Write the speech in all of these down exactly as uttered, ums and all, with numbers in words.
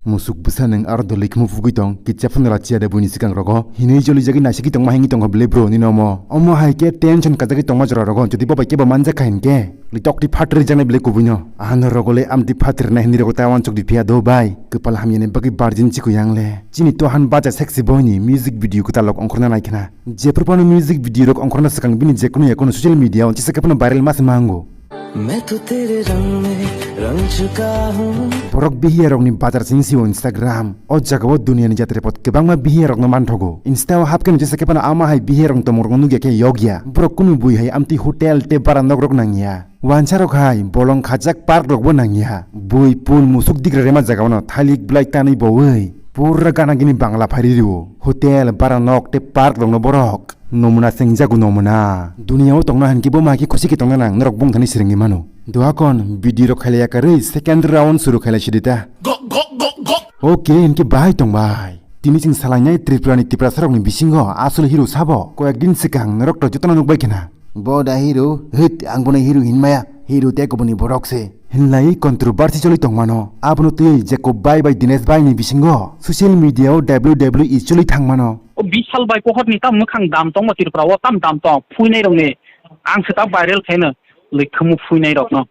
Musuk bwsa nwng aro doli khmu phugwi tong, kitsa phano rachiya de buini swkang rogo. Hinwi jolijagwi naisiki tongma hingi tongkha bwle bro ni nomo. Omo hai khe tension kajagwi tongma jora rogo, jodi bo bai kebo manjak kha hinkhe. Litok ti phatri jani bwle kubuino. Ano rogo le amti phatri na hindi rogo ta wansuk di phiya do bai. Kwpal hamyani bagwi virgin chikuyang le. Chini tohan bacha sexy boy ni music video kwtal lok ongkhorna naikhna. Jephru phano music video rok ongkhorna swkang bini jekunu yakunu social media o chisa khe phano viral ma se mango. मैं तो तेरे रंग में रंग चुका हूँ। Borok bihiya rokni bazar sini sio Instagram. O jagao duniani jatrepot kwbangma bihiya rokno manthogo. Insta o hapkhe nujesa khe phano ama hai bihiya rokni tomung rokno nugya khe yokya. Borok kunu bui hai amtwi hotel tei bara nok rok nangya. Wansa rok hai bolong khajak park rokbo nangya. Bui pul musuk digra rema jagao no thailik blai tanwi bowi. Pura gana gini bangla phari rio. Hotel, bara nok tei park rokno borok. Nomuna sengjago nomuna. Duniya o tongna hinkhe bo ma khe khusi khe tongna nang norok bongthani srengwi mano. Duhakon video rok khailaiya karwi second round suru khailai sidi ta. Ok hinkhe bahai tongbai. Tini chwng salainai Tripura ni Tiprasa rokni bisingo asol hero sabo. Koyek din swkang norok to jotono nukbai khna. Bo da hero, hit ang bono hero hinmaya. Hero tei kubuni borok se. Hinlai controversy choli tongmano. Abono twi Jacob bai bai Dinesh bai ni bisingo social media o W W E choli thangmano. O bish sal bai pohor ni tam mwkhang dam tongma Tripura o tam dam tong phuinai rok ni ang se ta viral khaino lwi khumu phuinai rok no.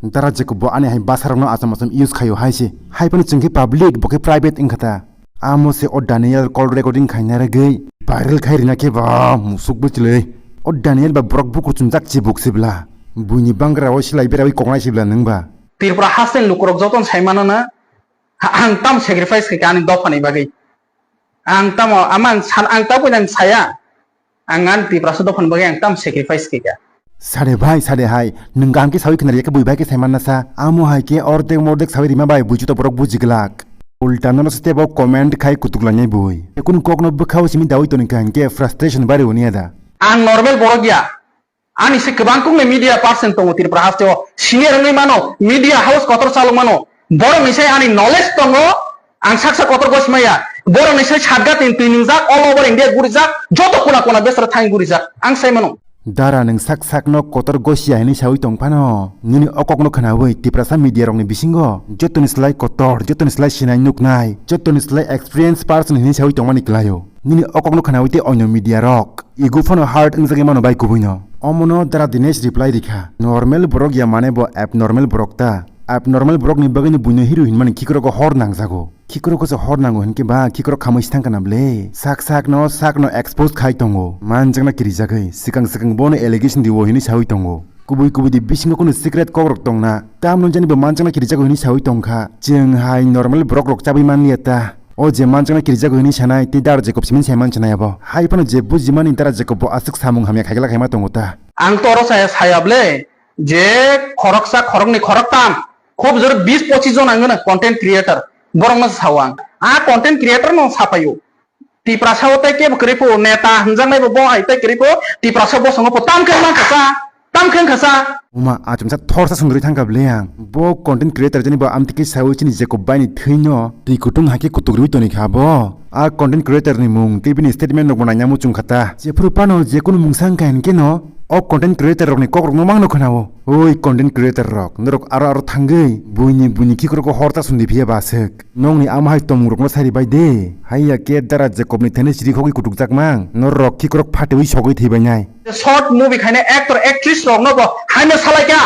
Dara Jacob bo ani hai bwsa rok no acham acham use khaio hai se. Hai phano chwng khe public bo khe private wngkha ta. Amo se o Daniel call recording khaina rwgwi viral khai rina khe ba musuk bwchlwi. O Daniel ba borok bukur chumjak chibuk sibla. Buini bangra o silai berawi koknai sibla nwng ba. Tripura haste ni lukurok jotono sai mano na, ha-, ang tam sacrifice khaikha ani dophani bagwi. Ang tamo, ama ang san, ang tabukni ang saya. Ang ani Tiprasa dophani bagwi ang tam sacrifice khaikha. Sade bhai, sade hai, nwng kaham khe sawi khna riyakhe bui bai khe sai manna sa. Amo hai khe ordek mordek sawi rima bai bui juto borok buji glak. Ulta nono step o comment khai kutuk langnai bui. Ekun kokno bwkhao simi dawi toni kaham khe frustration bari uni ada. Ang normal borok ya. Ani se kwbang kokni media person tongo Tripura haste o. Senior wngwi mano, media house kotor chalok mano. Borokni sai ani knowledge tongo, ang saksa kotor gosi maya. Borokni sai satgat ni twi nwngjak, all over India gurijak, joto kona kona besra thang gurijak. Ang sai mano. Dara nwng sak sakno kotor gosia hinwi sawi tong phano, nini o kokno khnawi Tiprasa media rokni bisingo jotoni slai kotor, jotoni slai sinai nuknai, jotoni slai experience person hinwi sawi tongmani kwlaio. Nini o kokno khnawi tei onyo media rok. Ego phano hurt wngjagwi mano bai kubuino. Omono Dara Dinesh reply rikha. Normal borok ya mane bo abnormal borok ta. Abnormal borokni bagwino buino hero hinmani khikrogo hor nangjago. Khikrogo se hor nango hinkhe ba khikrok khamwi sithang kana ble. Sak sakno sakno expose khai tongo. Manjakna kirijagwi. Swkang swkang bono allegation rio hinwi sawi tongo. Kubui kubui di bisingo kunu secret kokrok tongna. Tamno jani bo manjakna kirijago hinwi sawi tongkha. Chwng hai normal borok rok chabwi manliya ta. O je manjakna kirijago hinwi sanai, tei Dara Jacob simi sai mansanai abo. Hai phano je bujimani Dara Jacob bo aswk samung hamya khaigla khaima tongo ta. Ang to oro saya, saya ble, je khoroksa, khoroknwi, khoroktam, khub jor bis pochis jon ang gana content creator. Borok no sao ang. A content creator no sapaio. Tiprasa o tei kebo kwrwi pho neta hwnjaknai bo, bo hai tei kwrwi pho Tiprasa bosongo pho tam khe mang kha sa. Tam khe wngkha sa. Uma achomsa thorsa songri thangkha ble ang. Bo content creator jani bo amtwi khe sawi chini Jacob bai ni thwi no twi kutung hai khe kutuk rwi toni kha bo. A content creator ni mung tei bini statement rok bo naina muchung kha ta. Jephru phano jekunu mungsa wngkha hinkhe no o content creator rok ni kok rok no mang no khna o. Oi content creator rok, norok aro aro thangwi buini buini khikrok o hor ta sundi phiya ba swk. Nokni ama hai tongmung rok no sari bai de. Haiya khe Dara Jacob ni thani chiri khogwi kutuk jak mang. Norok khikrok phatewi sogwi thwi bai nai. Short movie khaina actor actress rok no bo haino salai kha.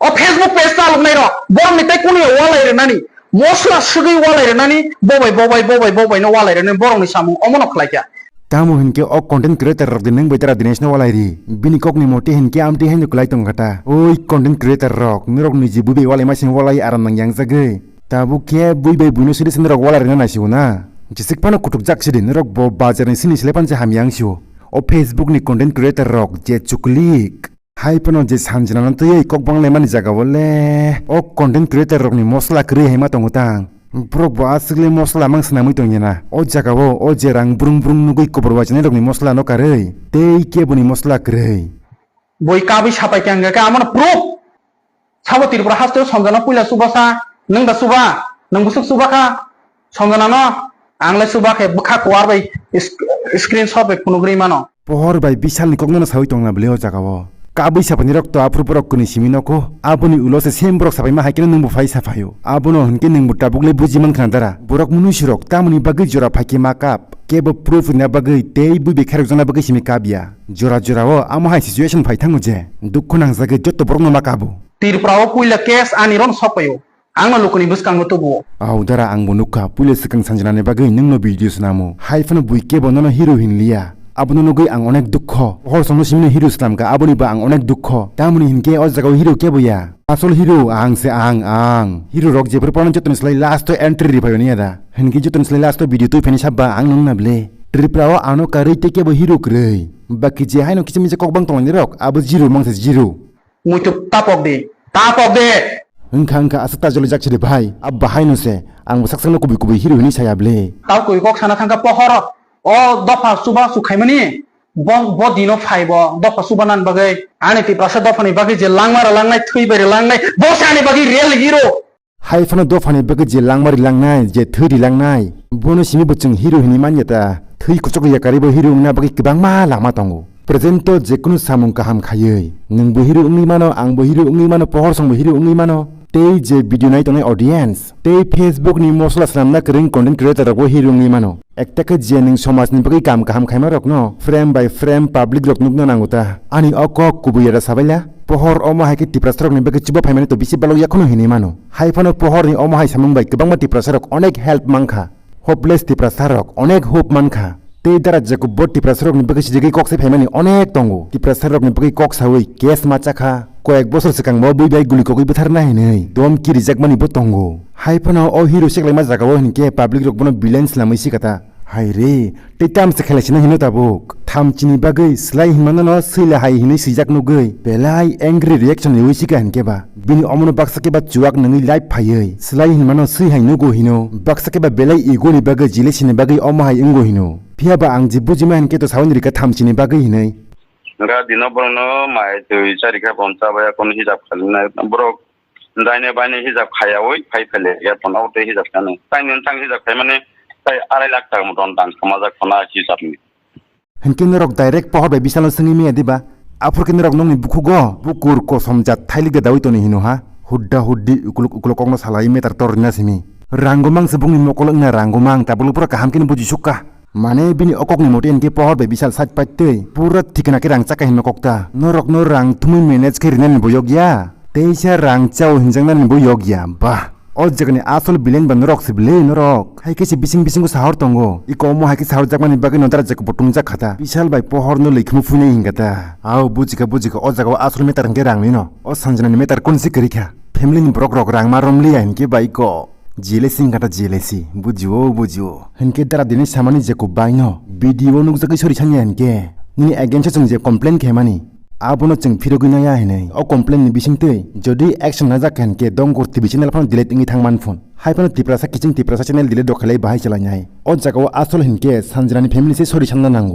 O Facebook page ta luknai rok borok ni tei kunu walai rwnani. Mosla swgwi walai rwnani. Bobai, bobai, bobai, bobai no walai rwnani borok ni samung omo no khlai kha. Tamo hinkhe o content creator rok di nwng bai Dara Dinesh no walai ri. Bini kok ni moti hinkhe amtwi haino kwlai tong kha ta. Oi content creator rok, norok niji bui bai walai ma sini walai aram nang yang jagwi. Tabuk khe bui bai buino sidi sini rok walai rwna naisio na. Jisik phano kutuk jak sidi norok bo bazar ni sini sile phan se hamya wng sio. O Facebook ni content creator rok je chuklik. Hai phano je sanjwna no twiwi kok bang laimani jaga o le. O content creator rok ni mosla kwrwi hai ma tongo tang. Borok bo aswk le mosla mang swnamwi tongya na. O jaga o o je rang brung brung nugwi kobor wachinai rok ni mosla no karwi. Tei kebo ni mosla kwrwi. Boi kabwi sapai khe ang khe amo no proof. Sabo Tripura haste o Sanjana puila chuba sa, nwng da chuba, nwng bwswk chuba kha Sanjana no, ang le chuba khe bwkha kuar bai sk-, screenshot bai phunugri mano. Pohor bai bisalni kokno no sawi tongna bwle o jaga o. Kabui sapainirok to aphuru borok kwnwi simi nokho. Aboni ulo se same borok sapaima hai kheno nwngbo phai saphaio. Abono hinkhe nwngbo tabuk le buji mankha na dara. Borok munuisurok tamoni bagwi jora phaikhe ma kap. Kebo proof rwna bagwi tei bui bekharok jana bagwi simi kap ya. Jora jorao amo hai situation phai thango je dukhu nangjagwi jotto borokno ma kabo. Tripura o puila case ani ron sokpaio. Ang no lukuni bwskango tubuo. Au dara, ang bo nukha, puila swkang sanjwnani bagwi nwngno video swnamo. Hai phano bui kebo nono hero hinliya. Abono nugwi ang onek dukho. Hor songno simino hero swnamkha, aboni bo ang onek dukho. Tamoni hinkhe o jagao hero kebo ya. Asol hero ang se ang, ang. Hero rok jephru porno jotoni slai last o entry riphaio niya da. Hinkhe jotoni slai last o video twi phani sabba ang nung na ble. Tripura o ano karwi tei kebo hero kwrwi. Baki je haino kicha micha kok bang tonglaini rok, abo zero mangsa zero. Muitu tapok di, tapok di. Wngkha, wngkha, aswk ta joli jak siri bhai. Abba haino se, ang bo sak sakno kubui kubui hero hinwi saya ble. Tau koi kok sana thangkha pohoro. O dopha suba su khaimani. Bo, bo dino phai bo, dopha suba nan bagwi. Ani Tiprasa dophani bagwi je langma ra langnai, thwi bai ra langnai. Bo se ani bagwi real hero. Hai phano dophani bagwi je langma ri langnai, je thwi ri langnai. Bono simi bo chwng hero hinwi manya ta. Thwi kuchuk ya karibo hero wngna bagwi kwbangma lama tongo. Present o jekunu samung kaham khaiwi, nwngbo hero wngwi mano, angbo hero wngwi mano, Pohor songbo hero wngwi mano. Tei je video nai tongnai audience, tei Facebook ni mosla swnamna kwrwng content creator rokbo hero wngwi mano. Ekta khe je nwng somaj ni bagwi kam kaham khaima rokno frame by frame public rok nukna nango ta. Ani o kok kubui ya da sabaila, Pohor omo hai khe Tiprasa rokni bagwi chuba phaimani to bisi balok ya kheno hinwi mano. Hai phano Pohor ni omo hai samung bai kwbangma Tiprasa rok onek help mankha. Hopeless Tiprasa rok onek hope mankha. Tei dara Jacob bo Tiprasa rokni bagwi sijagwi kok sai phaimani onek tongo. Tiprasa rokni bagwi kok sawi case ma chakha. Koyek bosor swkang bo bui bai guli kogwi bwtharna hinwi domki rijakmani bo tongo. Hai phano o hero seklaima jagao hinkhe public rok bono villain slamwi sikata. Hai re, tei tamsa khelai sina hino tabuk. Thamchini bagwi slai hinmano no swila hai hinwi swijak nugwi belai angry reaction riwi sika hinkhe ba. Bini omono baksa khe ba chuwak nungwi live phaiwi slai hinmano swi hai nugo hino. Baksa khe ba belai ego ni bagwi jealousy ni bagwi omo hai wngo hino. Phiya ba ang je bujima hinkhe to sawi rika thamchini bagwi hinwi. Ga dino borokno mai twi charikha bon chabaya kono hijab khalinai borok daine baine hijab khayawi phai phai le ya phone o tei hijab khani. Taini tang hijab khaimani tai arai lakh taka moton dang samajak khona hijabni. Hinkhe norok direct Pohor bai Bishalno swngwi maya diba? Aphuru khe norok nokni bukhugo bukur kosom jat thailik da dawi toni hino ha? Hudda huddi ukuluk ukuluk kokno salai meter tor rina simi. Rango mang se bungni mokol wngna rango mang tabuk pura kaham khe buji sukha. Mane bini o kokni mote hinkhe Pohor bai Bishal side paitwi pura thikna khe rang chakha hinma kokta. Norokno rang thumwi manage khe rinani bo yokya. Teisa rang chao hinjaknani bo yokya. Bah. O jagani asol villain ba norok se bwle norok. Hai khe se bising bisingo sahor tongo. Iko omo hai khe sahor jakmani bagwi no dara Jacob bo tungjak khata. Bishal bai Pohor no lwi khumui phuinai hinga ta. Au bujikha bujikha o jagao asol meter hinkhe rang ni no. O sanjana ni meter kun se kwrwi kha. Family ni borok rok rang ma romliya hinkhe bai ko. Jealousy hinga ta jealousy. Bujio bujio. Hinkhe dara dini samani Jacob bai no. Video nukjagwi sori sanya hinkhe. Nini against o chwng je complain khaimani. Abono chwng phirogwi naya hinwi o complain ni bisingtwi jodi action najak kha hinkhe Dongkor T V channel phano delete wngwi thangman phun. Hai phano Tiprasa kiching Tiprasa channel delete rok khailai bahai chalainai. O jagao asol hinkhe Sanjana ni family se sori sanna nango.